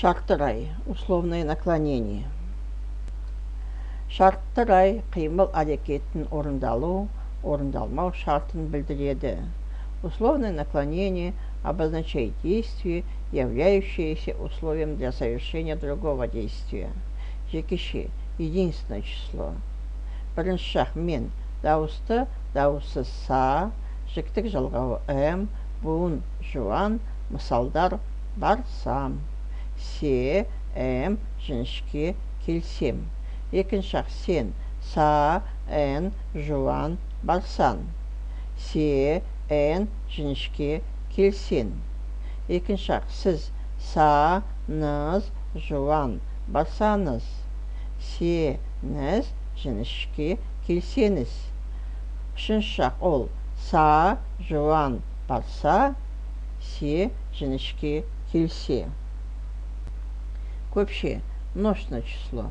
Шартты рай, условное наклонение. Шартты рай қимыл әрекеттің орындалу, орындалмау шартын білдіреді. Условное наклонение обозначает действие, являющееся условием для совершения другого действия. Жекеше, единственное число. Бірінші шақ: мен, дауысты, дауыссыз са, жіктік жалғауы м, буын жуан. Мысалдар: барсам, се, м, жіңішке, келсем. Екінші шақ: сен, са, н, жуан, барсаң, се, н, жіңішке, келсең. Екінші шақ: сіз, са, ныз, жуан, барсаңыз, се, ңіз, жіңішке, келсеңіз. Үшінші шақ: ол, са, жуан, барса, се, жіңішке, келсе. Көпше, множественное число.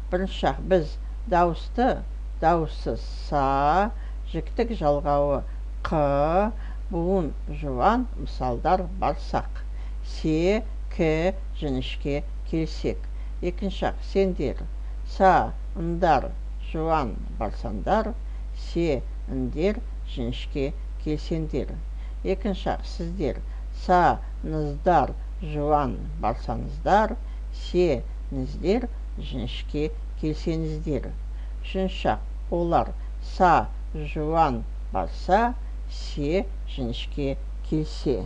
Бірінші шақ: біз, дауысты, дауыссыз са, жіктік жалғауы қ, буын жуан. Мысалдар: барсақ, се, к, жіңішке, келсек. Екінші шақ: сендер, са, ңдар, жуан, барсаңдар, се, ңдер, жіңішке, келсеңдер. Екінші шақ: сіздер, са, ңыздар, жуан, барсаңыздар, се, ңіздер, жіңішке, келсеңіздер. Үшінші шақ: олар, са, жуан, барса, се, жіңішке, келсе.